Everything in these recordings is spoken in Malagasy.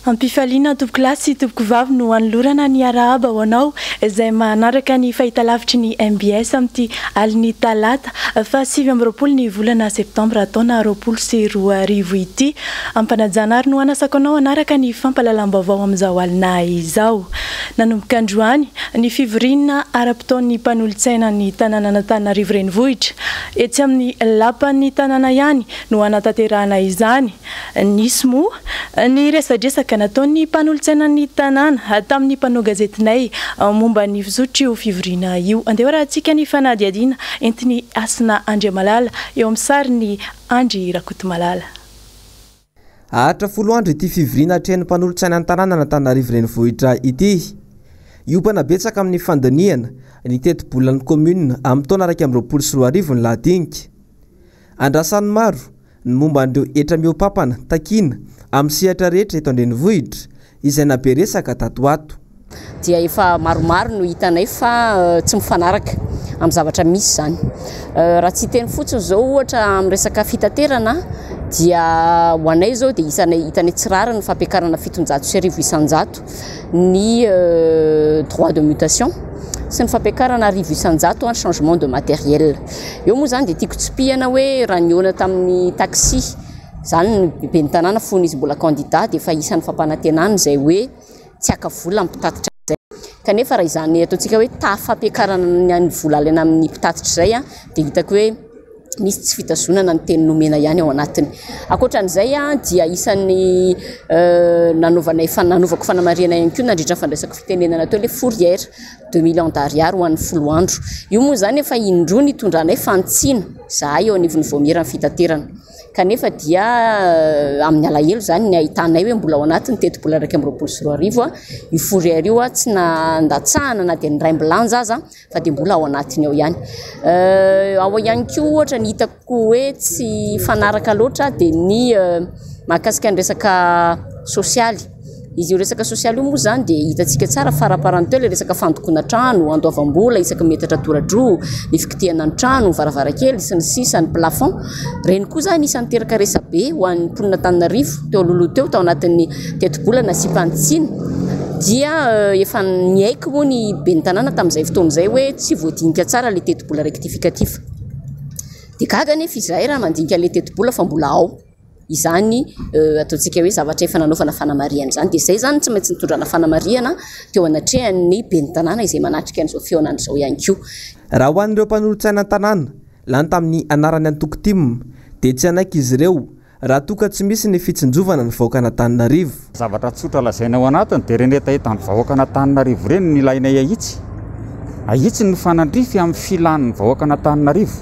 Ampifaliana tompokolahy sy tompokovavy no anolorana ny arahaba ho anao izay manaraka ny fahitalavitry ny mbs amin'ity alin'ny talata faha 29 ny volana septambra taona 2020 ity. Ampanajana ary no anasako anao hanaraka ny fampahalalam-baovao amin'izao alina izao. Nanomboka androany ny fivoriana ara-potoan'ny mpanolotsainan'ny tanànan'Antananarivo Renivohitra. Etsy amin'ny lapan'ny tanàna ihany no hanatanterahana izany. Nisy moa ny resadresaka nataon'ny mpanolotsainan'ny tanàna tamin'ny mpanao gazetinay momba ny fizotr'io fivoriana io. Andeha hoarahantsika ny fanadihadiana entin'i Hasina Andriamalala eo amin'ny sarin'i Andry Rakotomalala. Haharitra folo andro ity fivoriana atrehin'ny mpanolotsainan'ny tanànan'Antananarivo Renivohitra ity. Hiompana betsaka amin'ny fandinihana ny tetibolan'ny kaominina amin'ny taona 2021 ny lahadinika. Andrasan'ny maro ny momba an'ireo hetra mihoa-pampana takiana amin'ny sehatra rehetra eto an-drenivohitra, izay nabe resaka tato ho ato. Dia efa maromaro no hitanay fa tsy mifanaraka amin'ny zavatra misy izany. Raha tsy hiteny fotsiny izao ohatra amin'ny resaka fitaterana dia ho anay izao dia isanay hitanay tsy rariny ny fampiakarana 1700 isan-jato ny droit de mutation sy ny fampiakarana 1000% ny changement de matériel. Eo moa izany dia tiako tsipihana hoe raha nihaona tamin'ny taxi izany ny ben'ny tanàna fony izy mbola candidat dia efa isan'ny fampanantenana izay hoe tsy haka vola amin'ny mpitatitra izay. Kanefa raha izany ataontsika hoe taha fampiakarana ny an'ny vola alaina amin'ny mpitatitra izay dia hitako hoe misy tsy fitazonana ny teny nomena ihany ao anatiny. Ankoatran'izay dia isan'ny nanaovanay nanaovako fanamarihana ihany koa nandritra ny fandraisako fitenenana teo ilay fourrière 2 millions d'ariary ho an'ny 10 andro. Io moa izany efa indroa nitondranay fanitsiana izahay eo anivon'ny vaomieran'ny fitaterana. Kanefa dia amin'ny alahelo izany ny ahitanay hoe mbola ao anatin'ny tetibola 2021 io fourrière io tsy nandatsahana na dia ny raim-bilanja aza fa dia mbola ao anatiny ao ihany. Ao ihany koa ohatra ny hitako hoe tsy mifanaraka loatra dia ny mahakasika ny resaka sosialy. Izy io resaka sosialy io moa izany dia hitantsika tsara faraparany teo ilay resaka fandokoana trano, andoavam-bola isaky ny metatra toradroa, ny fikitihana ny trano, ny varavarankely sy ny sisa, ny plafond. Ireny koa izany isan'ny niteraka resabe ho an'ny mponin'Antananarivo teo alohaloha teo tao anatin'ny tetibola nasiam-panitsiana. Dia efa niaiky moa ny ben'ny tanàna tamin'izay fotoana izay hoe tsy voadinika tsara ilay tetibola rectificatif. Dia gaga anefa izahay raha mandinika ilay tetibola fa mbola ao izany ataontsika hoe zavatra efa nanaovana fanamarihana izany. Dia izay izany no tsy maintsy nitondrana fanamarihana teo anatrehan'ny ben'ny tanàna izay manatrika an'izao fihaonana izao ihany koa. Raha ho an'ireo mpanolotsaina an-tanàna lany tamin'ny anaran'ny antoko tim dia tsy hanaiky izy ireo raha toa ka tsy misy ny fitsinjovana ny vahoakan'Antananarivo. Zavatra tsotra lazaina ao anatiny dia ireny hetahetan'ny vahoakan'Antananarivo ireny no ilainay ahitsy. Ahitsy ny mifanandrify amin'ny filan'ny vahoakan'Antananarivo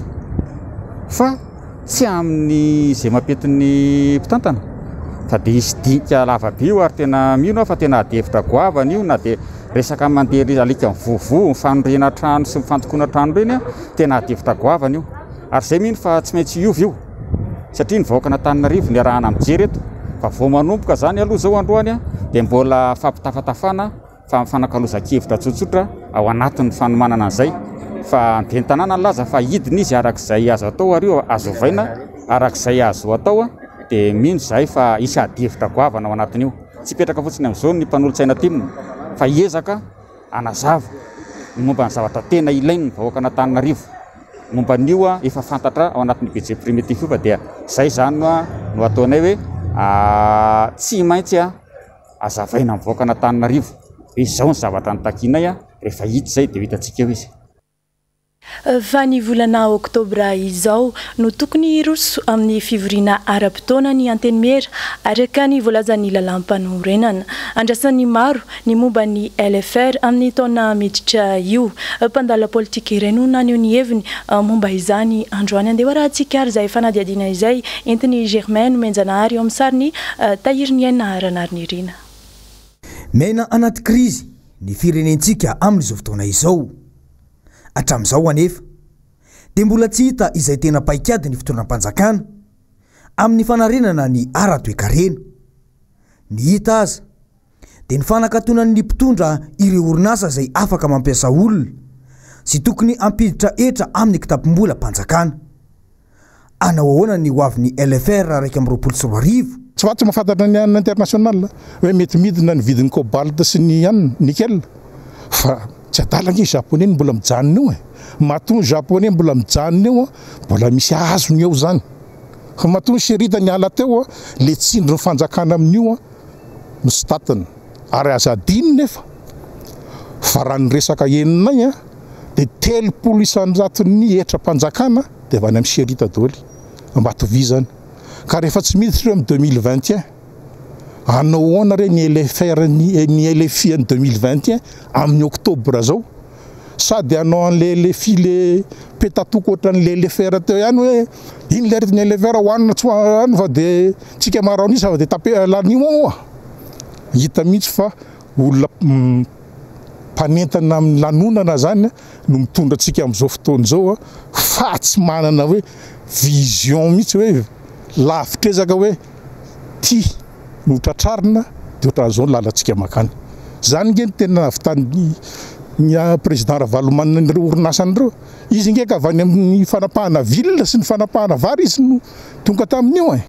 fa tsy amin'ny izay mampety ny mpitantana fa dia hisy dinika lava be io ary tena mino aho fa tena adihevitra goavana io na dia resaka mandeha alika mivovoa, ny fanorena trano sy ny fandokoana trano ireny tena adihevitra goavana io ary izay mino fa tsy maintsy hiova io satria ny vahoakan'Antananarivo niarahana mijery eto fa vao manomboka izany aloha izao androany dia mbola fampitafatafana fa fanakalozan-kevitra tsotsotra ao anatin'ny fanomanana an'izay fa ny ben'ny tanàna nilaza fa hidina izy arak'izay azo atao ary io azo ovaina arak'izay azo atao dia mino izahay fa hisy adihevitra goavana ao anatin'io. Tsy hipetraka fotsiny amin'izao ny mpanolotsaina tim fa hiezaka hanazava ny momba ny zavatra tena ilain'ny vahoakan'Antananarivo. Momba an'io efa fantatra ao anatin'ny budget primitif io fa dia izay izany no ataonay hoe tsy maintsy hazavaina amin'ny vahoakan'Antananarivo hoe izao ny zavatra notakianay, rehefa hita izay dia ho hitantsika eo izy. Fa ny volana oktobra izao no tokony hiroso amin'ny fivoriana ara-potoana ny Antenimiera, araka ny voalazan'ny lalàmpanorenana. Andrasan'ny maro ny momba ny LFR amin'ny taona miditra io. Mpandala politika iray no naneho ny heviny momba izany androany. Andeha hoarahantsika ary izay fanadihadiana izay entin'i Germain Nomenjanahary eo amin'ny sarin'i Tahiriniaina Ranarinirina. Miaina anaty krizy ny firenentsika amin'izao fotoana izao. Hatramin'izao anefa dia mbola tsy hita izay tena paikady ny fitondram-panjakana amin'ny fanarenana ny ara-toekarena. Ny hita aza dia ny fanakatonan'ny mpitondra ireo orinasa izay afaka mampiasa olona sy tokony hampiditra hetra amin'ny kitapom-bolam-panjakana. Hanao ahoana ny hoavin'ny LFR 2021? Tsy fa tsy mahafantatra ny an'ny international hoe mety midina ny vidin'ny cobalt sy ny anona, nickel. Fa tsy adala ange japonais no mbola mijanona eo e. Matoa ny japonais mbola mijanona eo, mbola misy azony eo izany. Fa matoa ny Sherida niala teo, le tsindrin'ny fanjakana amin'io no tsy tatiny. Ary aza adino nefa fa raha ny resaka henonay dia 30 isan-jaton'ny hetram-panjakana dia avy any amin'ny Sherita daholo. Ambatovizana. Ka rehefa tsy miditra ireo amin'ny 2021, hanao ahoana re ny LFR ny ny LFI an'ny 2021 amin'ny octobre zao? Sady hanao an'le LFI le petatoko ohatran'le LFR teo ihany hoe iny le aretin'ny LFR hohanina tsy hohanina fa de tsika maraonisa fa de tape lanio ao oa. Hita mihitsy fa olona mpanentana amin'ny lanonana zany no mitondra antsika amin'izao fotoana izao fa tsy manana hoe vision mihitsy hoe lavitr'ezaka hoe ty no tratrarina dia ohatran'izao ny lalantsika mankany. Izany nge no tena nahavitan'ny ny président Ravalomanana an'ireo orinasany ireo. Izy nge ka avy any amin'ny fanapahana ville sy ny fanapahana vary izy no tonga tamin'io e.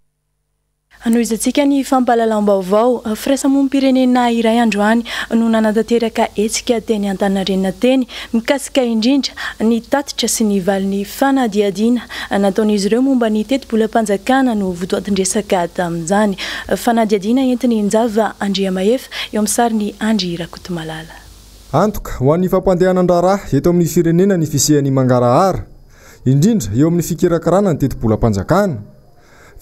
Hanohizantsika ny fampahalalam-baovao. Firaisamonim-pirenena iray androany no nanatanteraka hetsika teny Antaninarenina teny mikasika indrindra ny tatitra sy ny valin'ny fanadihadiana nataon'izy ireo momba ny tetibolam-panjakana no votoatin-dresaka tamin'izany. Fanadihadiana entin'i Njava Andriamahefa eo amin'ny sarin'i Andry Rakotomalala. Antoka ho an'ny fampandehanan-draharaha eto amin'ny firenena ny fisian'ny mangarahara, indrindra eo amin'ny fikirakirana ny tetibolam-panjakana.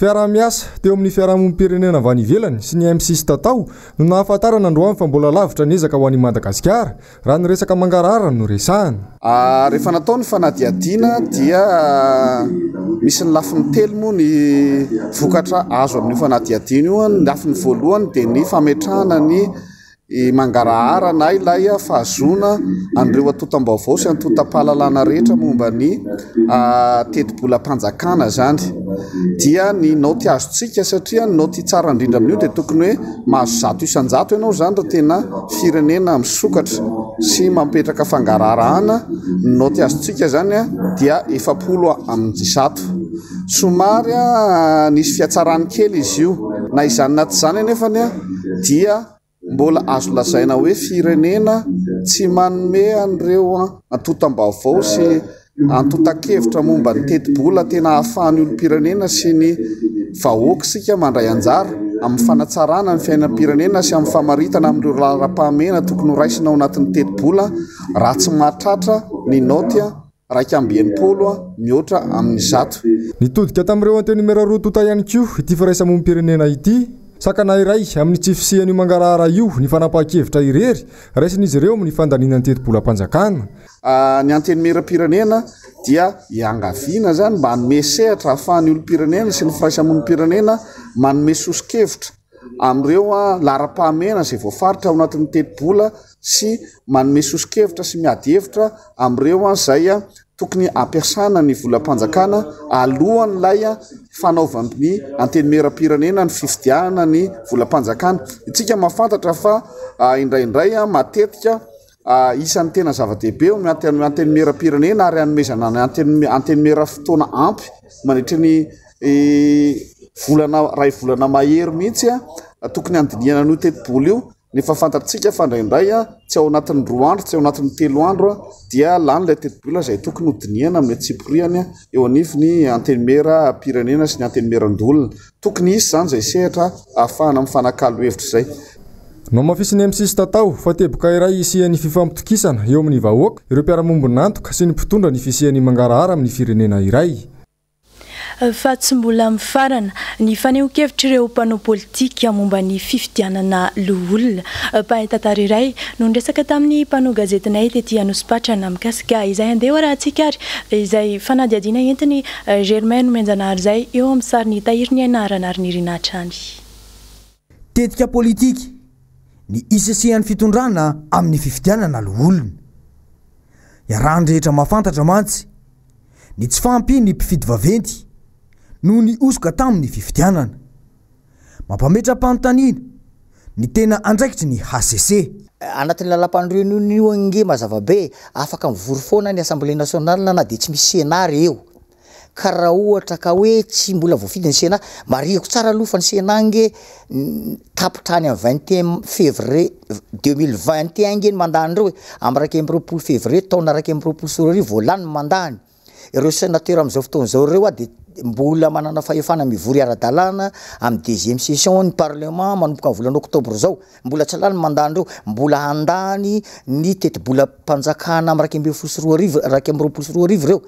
Fiaraha-miasa teo amin'ny fiarahamonim-pirenena avy any ivelany sy ny M6 Tatao no nahafantarana androany fa mbola lavitra ny ezaka ho an'i Madagasikara raha ny resaka mangarahara no resahana. Rehefa natao ny fanadihadiana dia misy ny lafiny telo moa ny vokatra azo amin'io fanadihadiana io. Ny lafiny voalohany dia ny fametrahana ny mangarahara na ilay fahazoana an'ireo antontam-baovao sy antontam-pahalalana rehetra momba ny tetibolam-panjakana izany. Dia ny naoty azontsika satria ny naoty tsara indrindra amin'io dia tokony hoe mahazo 100% ianao izany raha tena firenena misokatra sy mametraka fangaraharahana. Ny naoty azontsika izany dia 140. Somary nisy fihatsarany kely izy io. Na izany na tsy izany anefa dia mbola azo lazaina hoe firenena tsy manome an'ireo antontam-baovao sy antontan-kevitra momba ny tetibola tena ahafahan'ny olom-pirenena sy ny vahoaka isika mandray anjara amin'ny fanatsarana ny fiainam-pirenena sy amin'ny famaritana amin'ireo laharam-pahamehana tokony horaisina ao anatin'ny tetibola raha tsy mahatratra ny naoty 61 mihoatra amin'ny 100. Nitodika tamin'ireo antenimiera roa tonta ihany koa ity firaisamonim-pirenena ity. Sakana iray amin'ny tsy fisian'io mangarahara io ny fanapahan-kevitra irery raisin'izy ireo amin'ny fandaniana ny tetibolam-panjakana. Ny antenimieram-pirenena dia iangaviana izany mba hanome sehatra ahafahan'ny olom-pirenena sy ny firaisamonim-pirenena manome soso-kevitra amin'ireo laharam-pahamehana izay voafaritra ao anatin'ny tetibola sy manome soso-kevitra sy miady hevitra amin'ireo izay tokony hampiasana ny volam-panjakana alohan'ilay fanaovan'ny antenimieram-pirenena ny fifidianana ny volam-panjakana. Isika mahafantatra fa indraindray matetika isan'ny tena zava-dehibe eo amin'ny antenimieram-pirenena ary hanomezana ny antenimiera fotoana ampy mandritra ny volana iray volana mahery mihitsy tokony handinihana an'io tetibola io. Nefa fantatsika fa indraindray tsy ao anatin'ny 2 andro, tsy ao anatin'ny 3 andro dia lany ilay tetibola izay tokony hodinihana amin'ny antsipiriany eo anivon'ny antenimieram-pirenena sy ny antenimieran-doholona. Tokony hisy izany izay sehatra ahafahana mifanakalo hevitra izay. Nohamafisin'ny M6 Tatao fa teboka iray hisian'ny fifampitokisana eo amin'ny vahoaka, ireo mpiara-mombon'antoka sy ny mpitondra ny fisian'ny mangarahara amin'ny firenena iray. Fa tsy mbola mifarana ny fanehoan-kevitr'ireo mpanao politika momba ny fifidianana loholona. Mpahay tantara iray no niresaka tamin'ny mpanao gazetinay tety Anosipatrana mikasika izay andeha ho arahantsika ary izay fanadihadiana entin'i Germain Nomenjanahary izay eo amin'ny sarin'i Tahiriniaina Ranarinirinah hatrany. Tetika politika ny hisesehan'ny fitondrana amin'ny fifidianana loholona. Iarahan'ny rehetra mahafantatra mantsy ny tsy fahampian'ny mpifidy vaventy noho ny hosoka tamin'ny fifidianana. Mampametra-panontaniana ny tena andraikitry ny hcc. Anatin'ny lalàmpanorenana io ange mazava be, afaka mivory foana ny Assemblée nationale na dia tsy misy Sénat re eo. Ka raha ohatra ka hoe tsy mbola voafidy ny Sénat, marihiko tsara aloha fa ny Sénat ange tapitra any amin'ny 21 février 2021 ange ny mandat-ndreo e, amin'ny 21 février taona 2021 vao lany ny mandat-ny. Ireo sénateur amin'izao fotoana izao ireo dia mbola manana fahefana mivory ara-dalàna amin'ny deuxième session ny parlement manomboka ny volana octobre izao. Mbola tsy lany ny mandat-ndreo, mbola handany ny tetibolam-panjakana amin'ny 2011, 2021 ireo.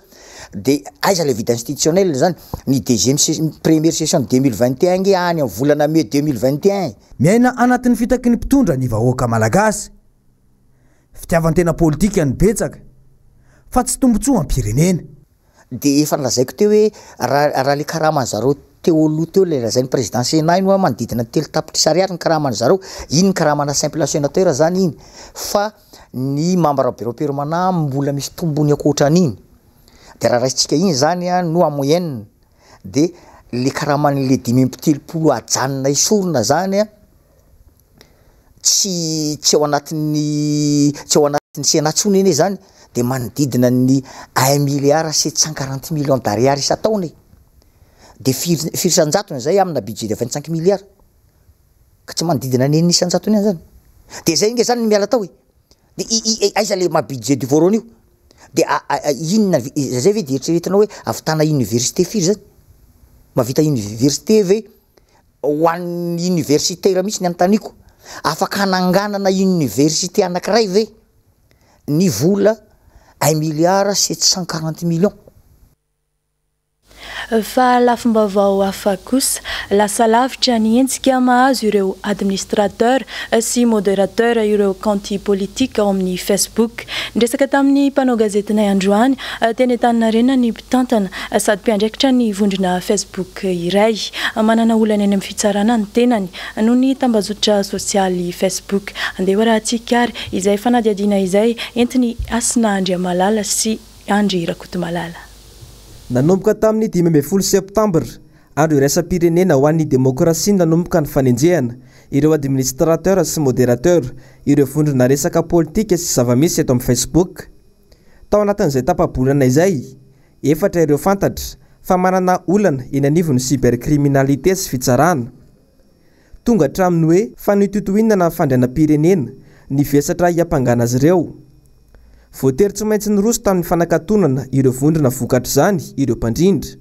De aiza le vide institutionnel zany? Ny deuxième session, première session 2021 ange any amin'ny volana mai 2021. Miaina anatin'ny fitaky ny mpitondra ny vahoaka malagasy. Fitiavan-tena politika no betsaka fa tsy tombontsoam-pirenena. De efa nolazaiko teo hoe raha raha le karaman'ny zareo teo aloha teo le lazain'ny président Sénat iny hoa manodidina ny 3 tapitrisa ariary ny karaman'ny zareo, iny ny karamana simple sénateur zany iny, fa ny membre bureau permanent mbola misy tombony ankoatran'iny. De raha raisintsika iny zany a no en moyenne, de le karaman'le 35 ajanona esorina zany a tsy ao anatin'ny Sénat tsony anie zany, de manodidina ny 1 milliard 740 millions d'ariary isan-taona e. De firy firy isan-jatony zay amina budget de 25 milliards? Ka tsy manodidina ny 6 isan-jatony ihany zany. De zay nge zany ny miala tao e. De i aiza le maha budget du voalohany io? De inona zay ve de eritreretinao hoe ahavitana université firy zany? Mahavita université ve ho an'ny universitaire mihitsy ny anontaniako? Afaka hananganana université anankiray ve ny vola 1 milliard 740 millions? Fa lafim-baovao hafa kosa, lasa lavitra ny enjika mahazo ireo administrateur sy modérateur ireo kaonty politika ao amin'ny Facebook. Niresaka tamin'ny mpanao gazetinay androany teny Antaninarenina ny mpitantana sady mpiandraikitra ny vondrona Facebook iray. Manana olana eny amin'ny fitsarana ny tenany noho ny tambazotra sosialy Facebook. Andeha ho arahantsika ary izay fanadihadiana izay entiny Asina Andriamalala sy Andry Rakotomalala. Nanomboka tamin'ny 15 septambra, andro iraisam-pirenena ho an'ny demokrasia, nanomboka ny fanenjehana ireo administrateur sy modérateur ireo vondrona resaka politika sy zava-misy eto amin'ny Facebook. Tao anatin'izay tapa-bolana izay, efatra ireo fantatra fa manana olana eny anivon'ny cybercriminalité sy fitsarana. Tonga hatramin'ny hoe fanohintohinana ny fandrianam-pirenena ny vesatra hiampangana azy ireo. Voatery tsy maintsy niroso tamin'ny fanakatonana ireo vondrona vokatr'izany ireo mpandrindra.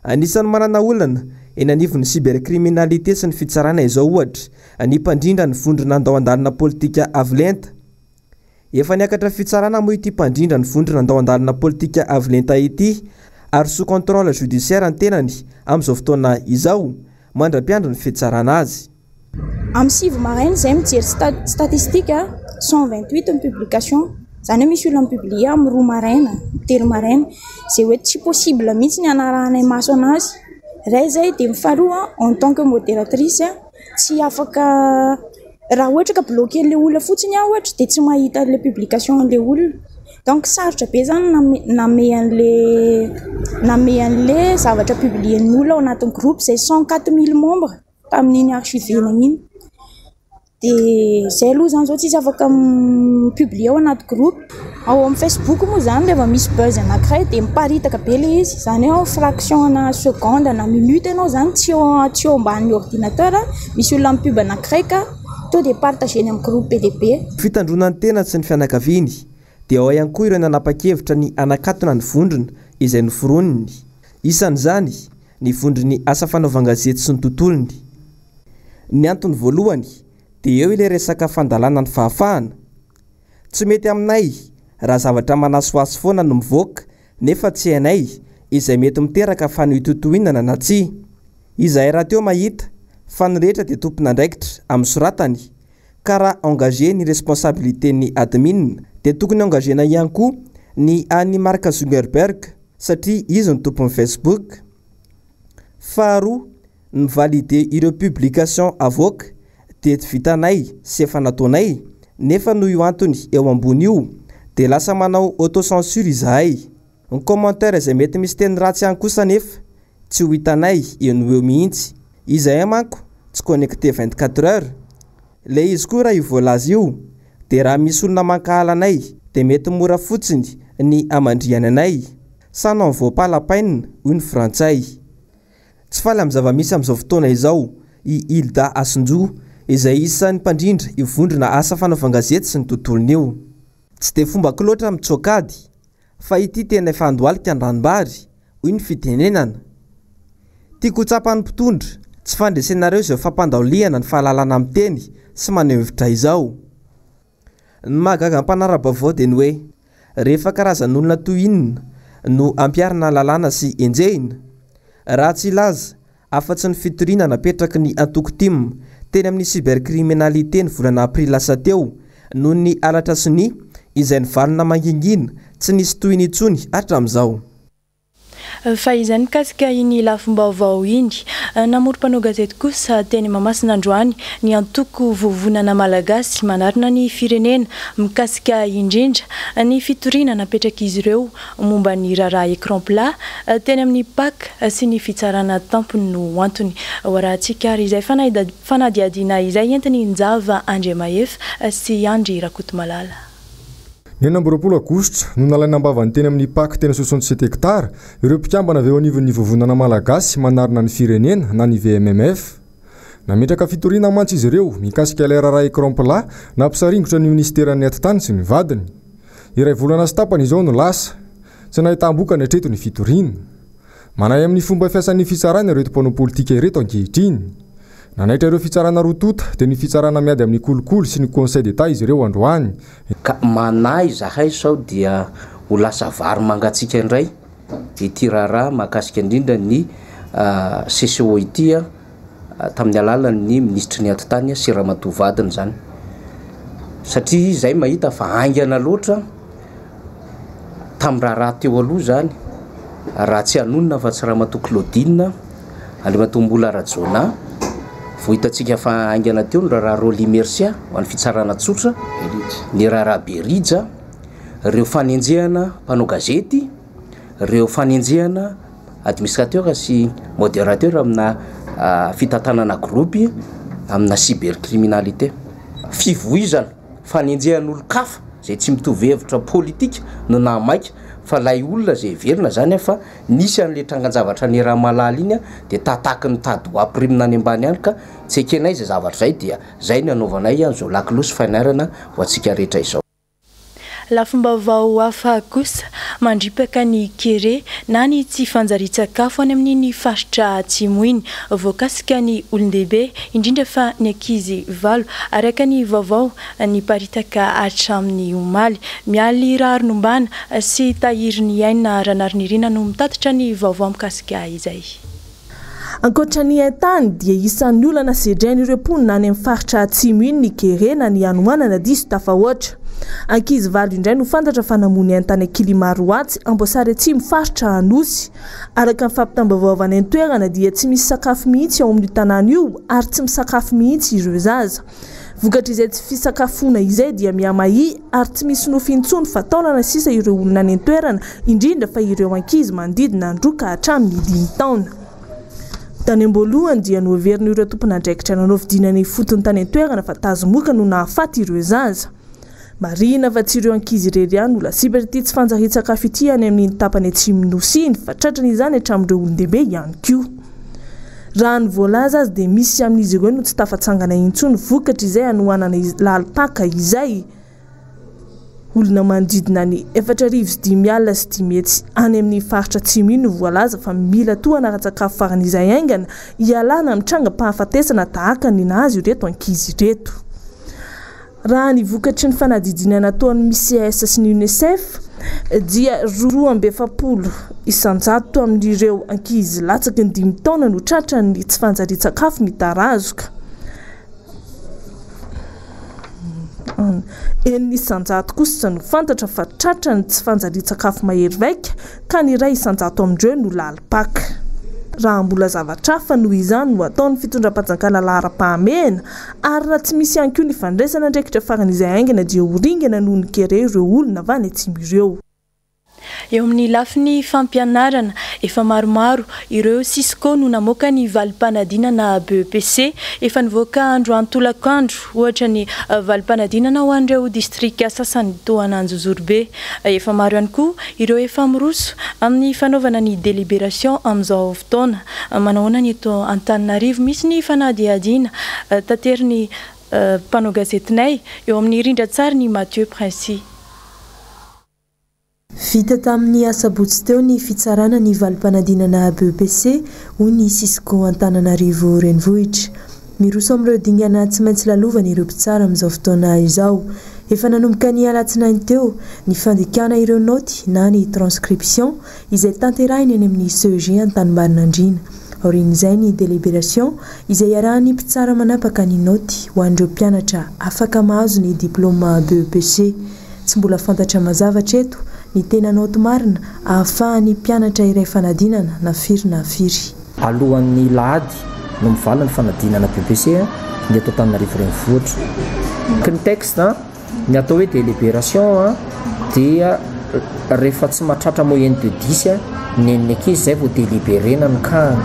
Anisan'ny manana olana eny anivon'ny cybercriminalité sy ny fitsarana izao ohatra ny mpandrindra ny vondrona Andao Andalina politika avolenta. Efa niakatra fitsarana moa ity mpandrindra ny vondrona Andao Andalina politika avolenta ity ary sous contrôle judiciaire ny tenany amin'izao fotoana izao mandra-piandro ny fitsarana azy. Amin'ny 9 maraina izay mijery statistique, 128 ny publication, zany hoe misy olona mipublier amin'ny 2 maraina, 3 maraina, izay hoe tsy possible mihitsy ny hanarahanay maso anazy. Ray zay, dia ny faharoa, en tant que modératrice, tsy afaka raha ohatra ka bloquer an'ilay olona fotsiny aho ohatra, dia tsy mahita an'ilay publication an'ilay olona. Donc sarotra be zany name an'le zavatra publien'ny olona ao anatin'ny groupe izay 104 000 membres tamin'iny archivena iny. Dia zay aloha zany zao tsisy afaka mipublier ao anaty groupe. Ao amin'ny Facebook moa zany, rehefa misy buzz anankiray dia miparitaka be ilay izy, zany hoe fraction na seconde na minute ianao zany tsy eo ambanin'ny ordinateur, misy olona mipub anankiray ka to dia partageny amin'ny groupe be dia be. Fitandroana ny tena sy ny fianakaviany, dia ao ihany koa ireo nanapa-kevitra ny anakatona ny vondrona izay noforoniny. Isan'izany ny vondrony asa fanaovan-gazety sy ny tontolony. Ny antony voalohany dia eo ilay resaka fandalana ny fahafahana. Tsy mety aminay raha zavatra manasohaso foana no mivoaka nefa tsy hainay izay mety miteraka fanohintohinana na tsy. Izahay raha teo mahita fa ny rehetra dia tompon'andraikitra amin'ny soratany, ka raha engagé ny responsabilité ny admin dia tokony engagena ihany koa ny an'ny Mark Zuckerberg satria izy ny tompon'ny Facebook. Faharoa, ny valider ireo publication avoaka dia tsy vitanay sy efa nataonay, nefa noho io antony eo ambony io dia lasa manao autocensure izahay. Ny commentaire izay mety misy teny ratsy ihany kosa nefa tsy ho hitanay eo no eo mihitsy. Izahay manko tsy connecté 24 heures. Le izy koa raha io voalaza io dia raha misy olona mankahala anay dia mety mora fotsiny ny amandriany anay. Ça n'en vaut pas la peine, hoy ny frantsay. Tsy faly amin'ny zava-misy amin'izao fotoana izao i Hilda Hasinjo, izay isan'ny mpandrindra io vondrona asa fanaovan-gazety sy ny tontolony io. Tsy dia fombako loatra mitsoaka ady, fa ity tena efa andohalika ny ranombary, hoy ny fitenenana. Tiako ho tsapan'ny mpitondra, tsy fandresenareo izao fampandaolihana ny fahalalana miteny sy maneho hevitra izao. Ny mahagaga ny mpanara-baovao dia ny hoe, rehefa karazan'olona toy inona no ampiharina lalàna sy enjehina? Raha tsy hilaza afa-tsy ny fitoriana napetraky ny antoko tim teny amin'ny cybercriminalité ny volana aprily lasa teo noho ny halatra sonia izay nivalona mangingina tsy nisy tohiny intsony hatramin'izao. Fa izay mikasika iny lafim-baovao iny, namory mpanao gazety kosa teny Mahamasina androany ny antoko Vovonana Malagasy manarina ny firenena mikasika indrindra ny fitoriana napetrak'izy ireo momba ny raharaha écran plat teny amin'ny Pac sy ny fitsarana tampony no antony. Hoarahantsika ary izay fanadihadiana izay entin'i Njava Andriamahefa sy Andry Rakotomalala. Ny 26 aogositra no nalaina am-bavany teny amin'ny Pac teny 67 hectares ireo mpikambana avy eo anivon'ny Vovonana Malagasy manarina ny firenena na ny VMMF. Nametraka fitoriana mantsy izy ireo mikasika ilay raharaha écran plat nampisaringotra ny minisiteran'ny Atitany sy ny vadiny. Iray volana sy tapany izao no lasa. Tsy nahitam-bokany hatreto ny fitoriana. Manahy amin'ny fomba fiasan'ny fitsarana ireto mpanao politika ireto ankehitriny. Nanaitra ireo fitsarana roa tonta, dia ny fitsarana miady amin'ny kolikoly sy ny Conseil d'Etat izy ireo androany. Ka manahy izahay sao dia ho lasa vary mangatsiaka indray ity raharaha mahakasika indrindra ny CCO ity tamin'ny alalan'ny minisitry ny atitany sy ramatoa vadiny izany. Satria izahay mahita fa haingana loatra Tamin'ny raharaha teo aloha izany, raha tsy hanonona afa-tsy Ramatoa Claudine, Andriamatoa Mbola Rajaonah, vao hitantsika fa haingana teo ny raharaha Rolly Mercia ho an'ny fitsarana tsotra, ny raharaha Berija, ireo fanenjehana mpanao gazety, ireo fanenjehana administrateur sy modérateur amina fitantanana groupe amina cybercriminalité. Fivoizana. Fanenjehan'olon-kafa izay tsy mitovy hevitra politika no nahamaika fa ilay olona izay heverina izany fa nisy an'ilay trangan-javatra niaraha-mahalala iny dia tataky ny tady ho ampirimina any ambany any ka tsy ekenay izay zavatra izay dia izay no anaovanay an'izao lakolosy fanairana ho antsika rehetra izao. Lafim-baovao hafa kosa, mandripaka ny kere na ny tsy fanjarian-tsakafo any amin'iny faritra atsimo iny. Voakasika ny olon-dehibe, indrindra fa ny ankizy valo, araka ny vaovao niparitaka hatramin'ny omaly. Mialy Raharinombana sy Tahiriniaina Ranarinirina no mitatitra ny vaovao mikasika izay. Ankoatra ny haintany dia isan'ny olana sedrain'ireo mponina any amin'ny faritra atsimo iny ny kere na ny hanoanana diso tafahoatra. Ankizy valo indray no fantatra fa namono ainy tany Ankilimaroatsy, Amboasary Atsimo, faritra Anosy. Araka ny fampitam-baovao avy any an-toerana dia tsy misy sakafo mihitsy ao amin'io tanàna io ary tsy misakafo mihitsy ireo zaza. Vokatr'izay tsy fisakafoana izay dia mihamahia ary tsy misy nofy intsony fa taolana sisa ireo olona any an-toerana, indrindra fa ireo ankizy manodidina ny roa ka hatramin'ny dimy taona. Tany am-boalohany dia noheverin'ireo tompon'andraikitra nanao fidinana ifotony tany an-toerana fa tazomoka no nahafaty ireo zaza. Marihina fa tsy ireo ankizy irery ihany no lasibatr'ity tsy fanjarian-tsakafo ity any amin'iny tapany atsimon'ny Nosy iny fa tratran'izany hatramin'ireo olon-dehibe ihany koa. Raha ny voalaza aza dia misy amin'izy ireo no tsy tafatsangana intsony vokatr'izay hanoanana lalim-paka izay. Olona manodidina ny 540 500 any amin'ny faritra atsimo iny no voalaza fa mila tohana ara-tsakafo faran'izay haingana hialana amin'ny trangam-pahafatesana tahaka ny nahazo ireto ankizy ireto. Raha ny vokatry ny fanadihadiana nataon'ny MICS sy ny Unicef dia 42% amin'ireo ankizy latsaky ny dimy taona no tratran'ny tsy fanjarian-tsakafo mitarazoka. 6% kosa no fantatra fa tratran'ny tsy fanjarian-tsakafo mahery vaika ka ny 1% amin'ireo no lalim-paka. Raha mbola zavatra hafa noho izany no ataon'ny fitondram-panjakana laharam-pahamehana Ary raha tsy misy ihany koa ny fandraisana andraikitra faran'izay haingana dia ho ringana noho ny kere ireo olona avy any atsimo ireo. Eo amin'ny lafiny fampianarana, efa maromaro ireo Cisco no namoaka ny valim-panadinana BEPC. Efa nivoaka androany tolakandro, ohatra, ny valim-panadinana ho an'ireo distrika sasany toa an'Anjozorobe. Efa maro ihany koa ireo efa miroso amin'ny fanaovana ny délibération amin'izao fotoana. Manahoana ny eto Antananarivo? Misy ny fanadihadiana taterin'ny mpanao gazetinay eo amin'ny rindran-tsarin'i Mathieu Princi. Vita tamin'ny asabotsy teo ny fitsarana ny valim-panadinana BEPC, hoy ny Cisco Antananarivo Renivohitra. Miroso amin'ireo dingana tsy maintsy lalovany ireo mpitsara amin'izao fotoana izao. Efa nanomboka ny alatsinainy teo ny fandikana ireo naoty na ny transcription izay tanterahina eny amin'ny CEG Antanimbarinandriana. Aorian'izay ny délibération izay iarahan'ny mpitsara manapaka ny naoty ho an'ireo mpianatra afaka mahazo ny diplaoma BEPC. Tsy mbola fantatra mazava hatreto ny tena naoty marina ahafahan'ny mpianatra iray fanadinana na firy na firy. Alohan'ny lahady no mivaly ny fanadinana BEPC ny eto Antananarivo Renivohitra. Ny texte, ny atao hoe délibération dia rehefa tsy mahatratra moyenne de dix ny an'ny ankizy izay vao délibérer-na ny cas-ny.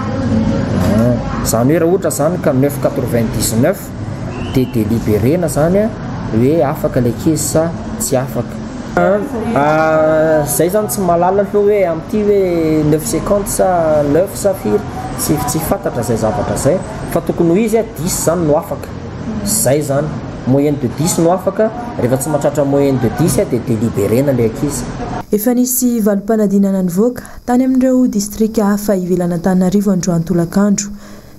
Izany hoe raha ohatra izany ka neuf quatre-vingt-dix-neuf dia délibérer-na izany hoe afaka ilay ankizy sa tsy afaka. Zay zany tsy mahalala aloha hoe amin'ity hoe neuf cinquante sa neuf sa firy, tsy tsy fantatra zay zavatra zay fa tokony ho izy dix zany no afaka, zay zany moyenne de dix no afaka, rehefa tsy mahatratra moyenne de dix dia délibérer-na ilay ankizy. Efa nisy valim-panadinana nivoaka tany amin'ireo distrika hafa ivelan'Antananarivo androany tolakandro.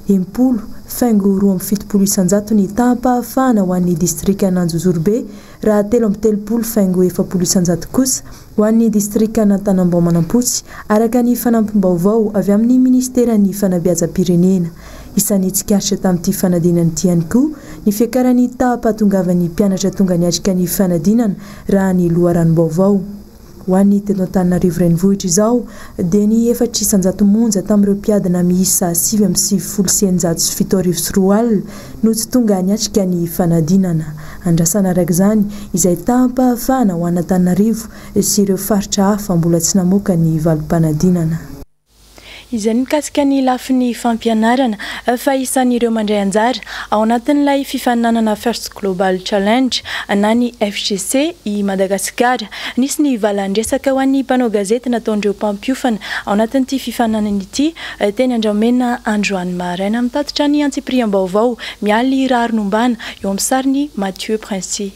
60, faingo 72 isan-jato ny taham-pahafahana ho an'ny distrikan'Anjozorobe raha 33 faingo 40 isan-jato kosa ho an'ny distrikan'Antanambao Manampotsy, araka ny fanampim-baovao avy amin'ny minisiteran'ny Fanabeazam-pirenena. Isan'ny tsikaritra tamin'ity fanadinana ity ihany koa ny fiakaran'ny taham-pahatongavan'ny mpianatra tonga niatrika ny fanadinana raha ny loharanom-baovao. Ho an'ny teto Antananarivo Renivohitra izao dia ny 4% monja tamin'ireo mpiadina miisa 2699 no tsy tonga niatrika ny fanadinana. Andrasana araka izany izay taham-pahafahana ho an'Antananarivo sy ireo faritra hafa mbola tsy namoaka ny valim-panadinana. Izay ny mikasika ny lafiny fampianarana fa isan'ireo mandray anjara ao anatin'ilay fifaninanana First Global Challenge na ny FGC i Madagasikara. Nisy ny valan-dresaka ho an'ny mpanao gazety nataon'ireo mpampiofana ao anatin'ity fifaninanana ity teny Andramena androany maraina. Mitatitra ny antsipiriam-baovao Mialy Raharinombana eo amin'ny sarin'i Mathieu Princi.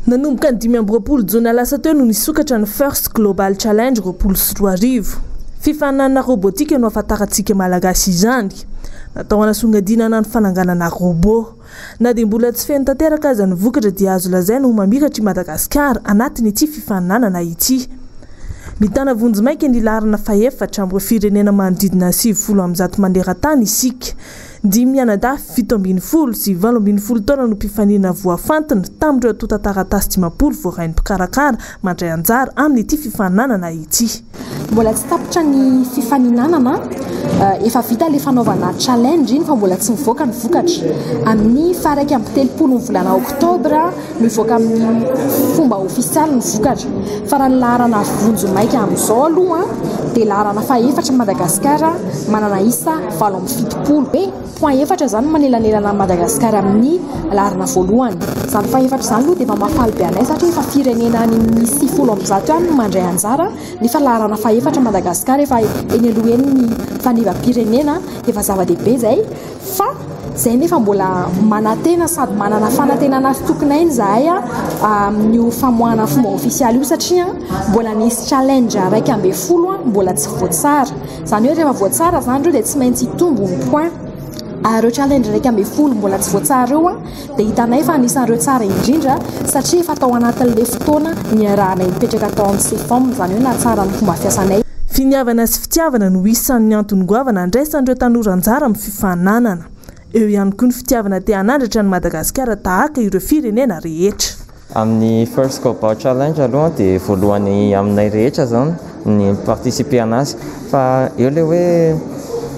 Nanomboka ny 25 jona lasa teo no nisokatra ny First Global Challenge 2020. Fifaninanana robotika no ahafantarantsika Malagasy izany. Natao hanasongadinana ny fananganana robot. Na dia mbola tsy feno tanteraka aza ny vokatra dia azo lazaina ho mamiratra i Madagasikara anatin'ity fifaninanana ity. Mitana vonjimaika ny laharana fahefatra amin'ireo firenena manodidina ny 190 maneran-tany isika. Dimy mianadahy 17 sy 18 taona no mpifaninana voafantina tamin'ireo antontan-taratasy 50 voarain'ny mpikarakara mandray anjara amin'ity fifaninanana ity. Mbola tsy tapitra ny fifaninanana, efa vita ilay fanaovana challenge iny fa mbola tsy nivoaka ny vokatra. Amin'ny faha 31 ny volana oktobra no hivoaka amin'ny fomba ofisialy ny vokatra. Fa raha ny laharana vonjimaika amin'izao aloha dia laharana faha efatra i Madagasikara manana isa 78. Hoe point efatra izany no manelanelana an'i Madagasikara amin'ny laharana voalohany. Izany faha efatra izany aloha dia efa mahafaly be anay satria efa firenena any amin'ny 190 any no mandray anjara nefa laharana faha efatra Madagasikara efa eny aloha eny ny fanevam-pirenena, efa zava-dehibe izay fa izay nefa mbola manantena sady manana fanantenana sy tokin'aina izahay amin'io famoahana fomba ofisialy io satria mbola nisy challenge 11 mbola tsy voatsara. Izany hoe rehefa voatsara izany ireo dia tsy maintsy hitombo ny point. Ary ireo challenge 11 mbola tsy voatsara ireo dia hitanay fa anisan'ireo tsara indrindra satria efa tao anatin'ilay fotoana niarahanay nipetraka tao amin'ny CFOM, izany hoe nahatsara ny fomba fiasanay. Finiavana sy fitiavana no isan'ny antony goavana andraisan'ireo tanora anjara amin'ny fifaninanana. Eo ihany koa ny fitiavana te hanandratra an'i Madagasikara tahaka ireo firenena rehetra. Amin'ny First Global Challenge aloha dia voalohany aminay rehetra zany ny mi-participer anazy fa eo le hoe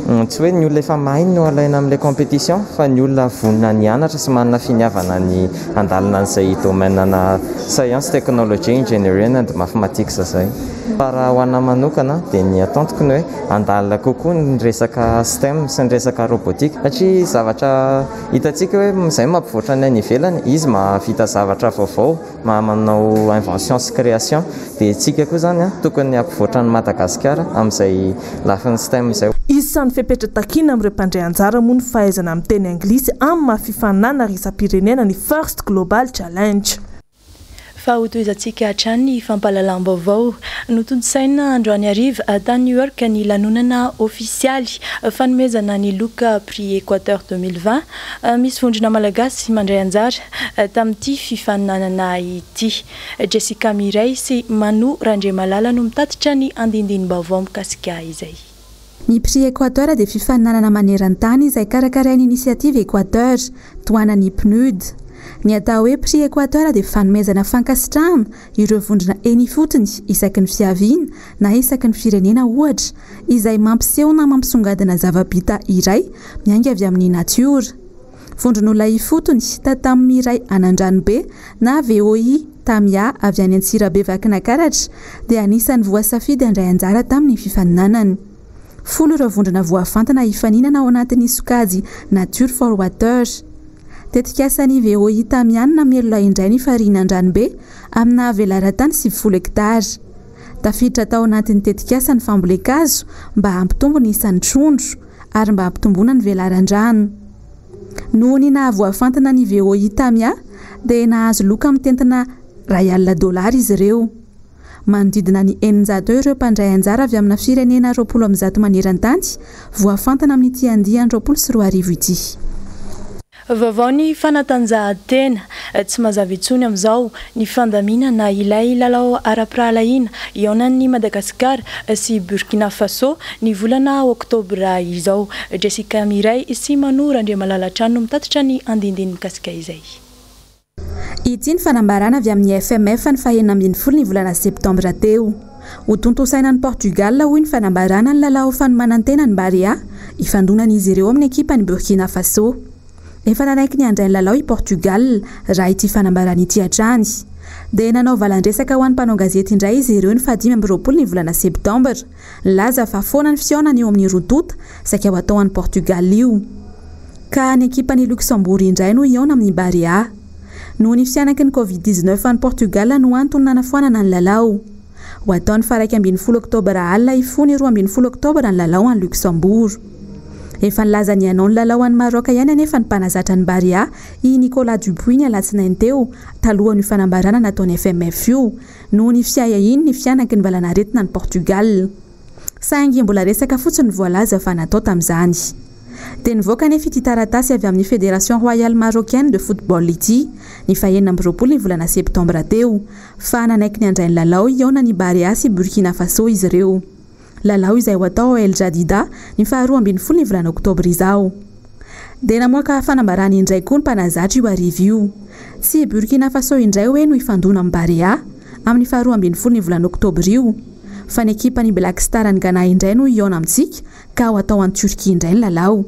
Tsy hoe ny olona efa mahay no alaina amin'ilay compétition fa ny olona vonona ny hianatra sy manana finiavana ny handalina an'izay domaine ana science, technology, engineering and mathematics izay. Fa raha ho anahy manokana dia ny attente-ko ny hoe handalina kokoa ny resaka STEM sy ny resaka robotique satria zavatra hitantsika hoe izay no mampivoatra ny any ivelany, izy mahavita zavatra vaovao. Maha manao invention sy création dia tsika koa zany tokony hampivoatra an'i Madagasikara amin'izay lafiny STEM izay. Isan'ny fepetra takiana amin'ireo mpandray anjara moa ny fahaizana miteny anglisy amin'ny maha fifaninanana iraisam-pirenena ny First Global Challenge. Fa hotohizantsika hatrany ny fampahalalam-baovao. Notontosaina androany hariva tany New York ny lanonana ofisialy fanomezana ny loka Prix Equateur 2020. Misy vondrona malagasy mandray anjara tamin'ity fifaninanana ity. Jessica Mireille sy Manu Randriamalala no mitatitra ny andindinim-baovao mikasika izay. Ny Prix Equateur dia fifaninanana maneran-tany izay karakarain'ny Initiative Equateur, tohanan'ny PNUD. Ny atao hoe Prix Equateur dia fanomezana fankasitrahana ireo vondrona eny ifotony isaky ny fiaviana na isaky ny firenena ohatra izay mampiseho na mampisongadina zava-bita iray miainga avy amin'ny natiora. Vondron'olona ifotony, Tatam iray an'Andranobe na VOI Tamia avy any Antsirabe Vakinakaratra dia anisan'ny voasafidy handray anjara tamin'ny fifaninanana. Folo ireo vondrona voafantina hifaninana ao anatin'ny sokajy Nature for Water. Tetikasan'ny VOI Tamia ny namelona indray ny farihin'Andranobe amina velaran-tany 90 hektara. Tafiditra tao anatin'ny tetikasa ny fambolen-kazo mba hampitombo ny isan'ny trondro ary mba hampitomboana ny velaran-drano. Noho ny nahavoafantina ny VOI Tamia dia nahazo loka mitentina iray alina dolara izy ireo. Manodidina ny 600 eo ireo mpandray anjara avy amina firenena 120 maneran-tany voafantina amin'ity andiany 2020 ity. Vaovao ny fanatanjahantena. Tsy mazava intsony amin'izao ny fandaminana ilay lalao ara-pirahalahiana hihaonan'i Madagasikara sy Burkina Faso ny volana oktobra izao. Jessica Mireille sy Mano Randriamalala hatrany no mitatitra ny andinindiny mikasika izay. Ity ny fanambarana avy amin'ny FMF ny fahenina ambin'ny folo ny volana septambra teo. Hotontosaina any Portugal hoy ny fanambarana ny lalao fanomanan-tena ny Barea, hifandonan'izy ireo amin'ny ekipan'i Burkina Faso. Efa nanaiky ny handray ny lalao i Portugal raha ity fanambarana ity hatrany. Dia nanao valan-dresaka ho an'ny mpanao gazety indray izy ireo ny fahadimy amby roapolo ny volana septambra, nilaza fa foana ny fihaonana eo amin'ny roa tonta saika ho atao any Portugal io. Ka ny ekipan'i Luxembourg indray no hihaona amin'ny Barea. Noho ny fihanaky ny Covid 19 any Portugal no antony nanafoanana ny lalao. Ho atao ny faha-11 oktobra alina hifoha ny 12 oktobra ny lalao any Luxembourg. Efa nilaza ny hanao ny lalao any Maroc ihany anefa ny mpanazatra ny Barea, i Nicolas Dupuis ny alatsinainy teo, talohan'io fanambarana nataon'ny FMF io, noho ny fiahiahiany ny fihanaky ny valanaretina any Portugal. Saingy mbola resaka fotsiny no voalaza fa natao tamin'izany. Dia nivoaka anefa ity taratasy avy amin'ny Fédération Royale Marocaine de Football ity, ny fahenina amby roapolo ny volana septambra teo, fa nanaiky ny handray ny lalao hihaonan'i Barea sy Burkina Faso izy ireo. Lalao izay ho atao ao El Jadida ny faharoa ambin'ny folo ny volana oktobra izao. Dia namoaka fanambarana indray koa ny mpanazatra io hariva io. Tsy i Burkina Faso indray hoe no hifandona amin'i Barea, amin'ny faharoa ambin'ny folo ny volana oktobra io, fa ny ekipan'ny Black Star an'i Ghana indray no hihaona amintsika ka ho atao any Turquie indray ny lalao.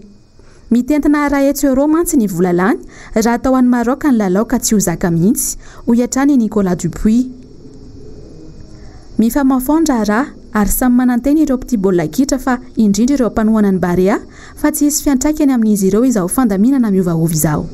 Mitentina 100 euros mantsy ny vola lany raha atao any Maroc ny lalao ka tsy ho zaka mihitsy, hoy hatrany i Nicolas Dupuis. Mifamahofaho ny raharaha ary samy manantena ireo mpitia baolina kitra fa indrindra ireo mpanohana ny Barea fa tsy hisy fiantraikany amin'izy ireo izao fandaminana miovaova izao.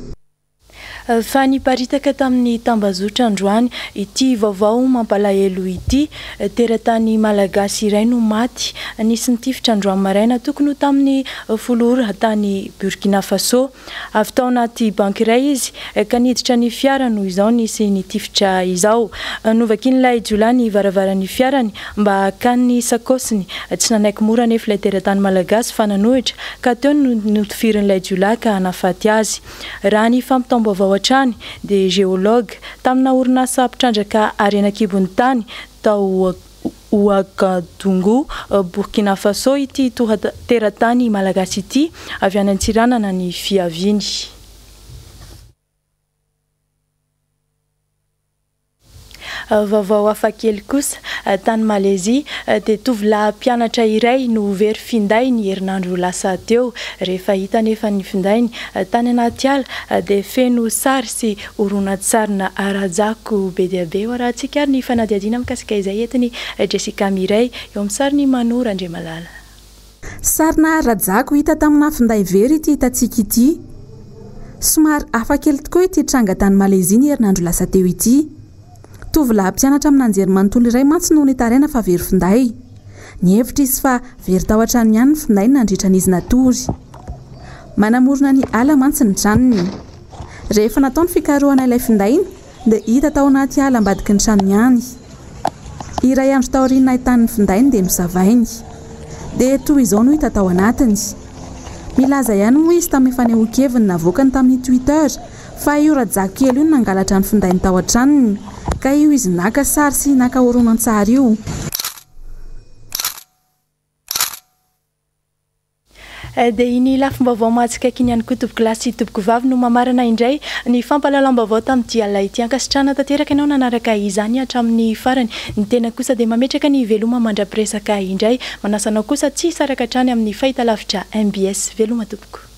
Fa niparitaka tamin'ny tambazotra androany ity vaovao mampalahelo ity. Teratany malagasy iray no maty nisy nitifitra androany maraina tokony ho tamin'ny 10 ora tany Burkina Faso. Avy tao anaty banky iray izy ka niditra ny fiara no izao nisy nitifitra izao. Novakian'ilay jiolahy ny varavaran'ny fiarany mba hakany ny sakaosiny. Tsy nanaiky mora anefa ilay teratany malagasy fa nanohitra ka teo no notifirin'ilay jiolahy ka nahafaty azy. Raha ny fampitam-baovao hatrany dia géologue tamina orinasa mpitrandraka harena an-kibon'ny tany tao Ouagadougou, Burkina Faso ity teratany malagasy ity, avy any Antsiranana ny fiaviany. Vaovao hafakely kosa, tany Malezia, dia tovolahy mpianatra iray no very finday ny herinandro lasa teo. Rehefa hita anefa ny findainy tany anaty ala dia feno sary sy horonantsarina rajako be dia be. Ho arahantsika ary ny fanadihadiana mikasika izay entin'i Jessica Mireille eo amin'ny sarin'i Mano Randriamalala. Sarina rajako hita tamina finday very ity hitantsika ity. Somary hafa kely tokoa ity tranga tany Malezia ny herinandro lasa teo ity. Tovolahy mpianatra amina anjerimanontolo iray mantsy no nitaraina fa very finday. Nihevitra izy fa very tao an-tranony ihany ny findainy nandritra ny izy natory. Manamorona ny ala mantsy ny tranony. Rehefa natao ny fikarohana ilay findainy dia hita tao anaty ala ambadiky ny tranony ihany. Iray andro taorian'ny nahitany ny findainy dia nosavainy. Dia toy izao no hita tao anatiny. Milaza ihany moa izy tamin'ny fanehoan-keviny navoakany tamin'ny Twitter fa io rajako kely io no nangalatra ny findainy tao an-tranony ka io izy naka sary sy naka horonantsary io. Dia iny lafim-baovao mahatsikaiky iny ihany koa tompokolahy sy tompokovavy no mamarana indray ny fampahalalam-baovao tamin'ity alina ity. Ankasitrahana tanteraka ianao nanaraka izany hatramin'ny farany. Ny tena kosa dia mametraka ny veloma mandra-piresaka indray. Manasa anao kosa tsy hisaraka hatrany amin'ny fahitalavitra mbs. Veloma tompoko.